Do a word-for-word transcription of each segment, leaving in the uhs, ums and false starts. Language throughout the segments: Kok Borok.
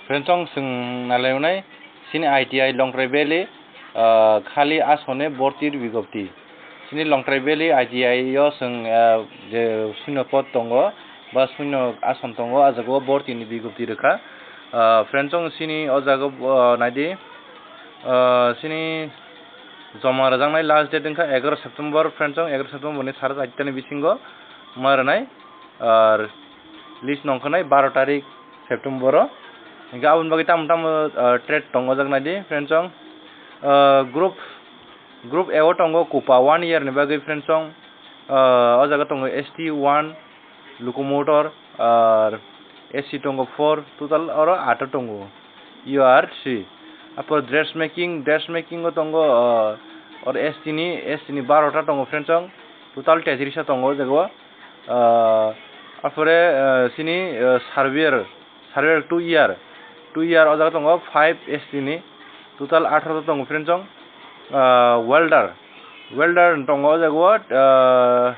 Friendsong, chwng nailainai, chini I T I Longtrai Valley, ah, khali asone bortir bigopti. Chini Longtrai Valley I T I o chwng, ah, je shunyo pod tongo, ba shunyo ason tongo, ah jaga o bortini bigopti rwkha. Ah, friendsong, chini o jaga, ah, naidi, ah, chini joma rwjaknai last date wngkha egaroh September, friendsong, egaroh September ni sara chaitani bisingo ma rwnai. Ar list nongkhornai baro tarik September o. Hinkhe aboni bagwi tamo tamo, ah, trade tongo, o jaga naidi, friendsong. Ah, group, group A o tongo Kupa one year ni bagwi, friendsong. Ah, o jaga tongo S T one, Locomotor, ar S C tongo four, total oro aat o tongo. U R three. Apor dressmaking, dressmaking o tongo, ah, oro S T ni, S T ni baro ta tongo, friendsong. Total tetris ta tongo o jaga o. Ah, apore, ah, chini, ah, surveyor, surveyor two year, two year o jaga tongo five S T ni, total atharo ta tongo, friendsong. Ah, welder, welder tongo o jaga o, ah,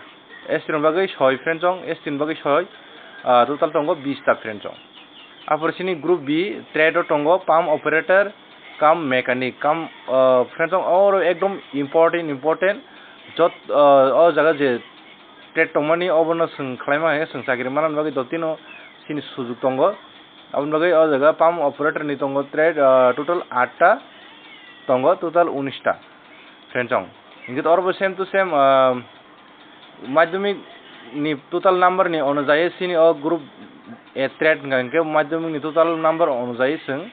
S T rok bagwi soi, friendsong, S T ni bagwi soi, ah, total tongo bis ta, friendsong. Apor chini group B, trade o tongo pump operator, kam mechanic, kam, ah, friendsong, oro ekdom important, important. Jot, ah, o jaga je trade tongmani, obono chwng khlaima hai khe chwng chakri manani bagwi dotino chini sujuk tongo. Aboni bagwi o jaga pump operator ni tongo trade, ah, total aat ta tongo, total unis ta, friendsong. Hinkhe oro bo same to same, ah, madhyamik ni total number ni onujayi chini o group A trade hwnkha hinkhe madhyamik ni total number onujayi chwng,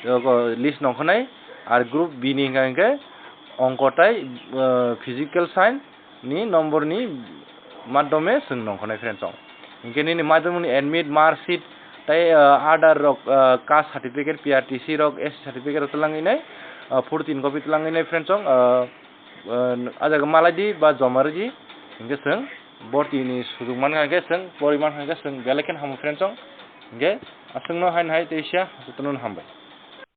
o, list nongkhornai, ar group B ni hwnkha hinkhe ongko tai, ah, physical science ni number ni madhyome chwng nongkhornai, friendsong. Hinkhe nini madhyamik ni admit, mark sheet, tai, ah, Aadhaar rok, ah, caste certificate, P R T C rok, S C certificate rok twlangwi nai, ah, photo tin copy twlangwi nai, friendsong, ah, ah, a jaga malai di ba joma rw di, hinkhe chwng borti ni sujuk mankha hinkhe chwng pori mankha hinkhe chwng belai kheno hamo, friendsong. Hinkhe aswkno haino hai teisa jotono hambai.